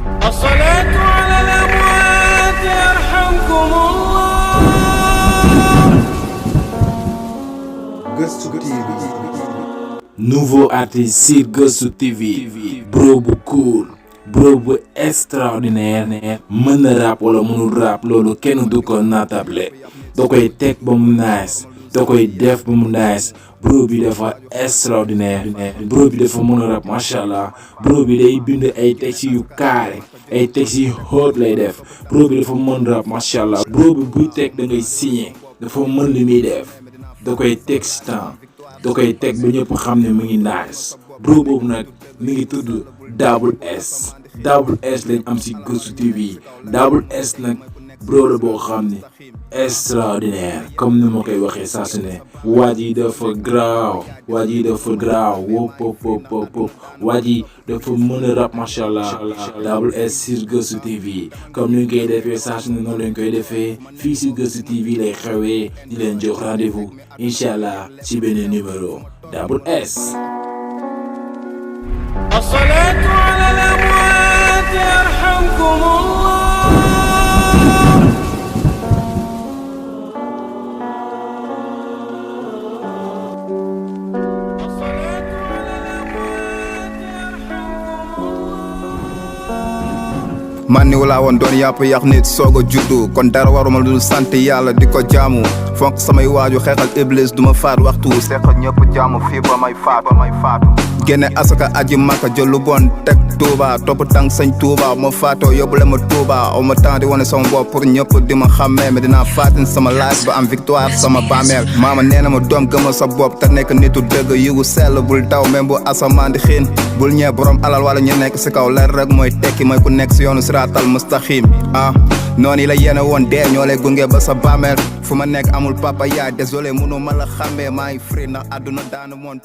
الصلاة على الأموات يرحمكم الله. GÖSTOU TV. Nouveau artiste sur GÖSTOU TV. Bro bu cool, bro bu extraordinaire. mën na rap wala mënul rap loolu kenn du ko naatable. da koy teg ba mu nice, da koy def ba mu nice. bro bi dafa extraordinaire. bro bi dafa mën a rap macha allah. bro bi day bind ay textes yu carré, ay textes yu hot lay def. bro bi dafa mën rap macha allah. bro bi buy teg da ngay signé. dafa mën li muy def. da koy teg si temps. da koy teg ba ñëpp xam ne mu ngi nice. bro boobu nag mi ngi tudd Dable S. Dable S lañ am si GÖSTOU TV. Dable S nag bro la boo xam ne extraordinaire comme ni ma koy waxee saa su ne. waa ji dafa graaw, waa ji dafa graaw wop waa ji dafa mën a rap macha allah. Dable S sur GÖSTOU TV comme ni ñu koy defee saa su ne noonu lañ koy defee fii si GÖSTOU TV lay xewee di leen jox rendez-vous incha allah ci beneen numéro Dable S. الصلاة على الأموات يرحمكم الله. الصلاة على الأموات يرحمكم الله. man ni wala woon doon yàpp yàq nit soog a juddu kon dara waruma lu dul sant yàlla di ko jaamu fonk samay waaju xeexal iblis duma faat waxtu seqal ñëpp jaamu fii ba may faatu génne asaka aji maka jël lu bon teg Touba topp tànk sëñ Touba ma faatoo yóbbule ma Touba aw ma temps di wane sama bopp pour ñëpp di ma xàmmee mais dinaa faatin sama laaj ba am victoire sama bàmmeel maama nee na ma doom gëmal sa bopp te nekk nitu dëgg yiwu sell bul daw même bu asamaan di xiin bul ñee borom alal wala ñu nekk si kaw leer rek mooy tekki mooy ku nekk si yoonu siraatal mustaxim noonu yi la yéene woon dee ñoo lay gunge ba sa bàmmeel fu ma nekk amul papa yaay désolé mënu ma la xàmmee maa ngi free ndax àdduna daanu moon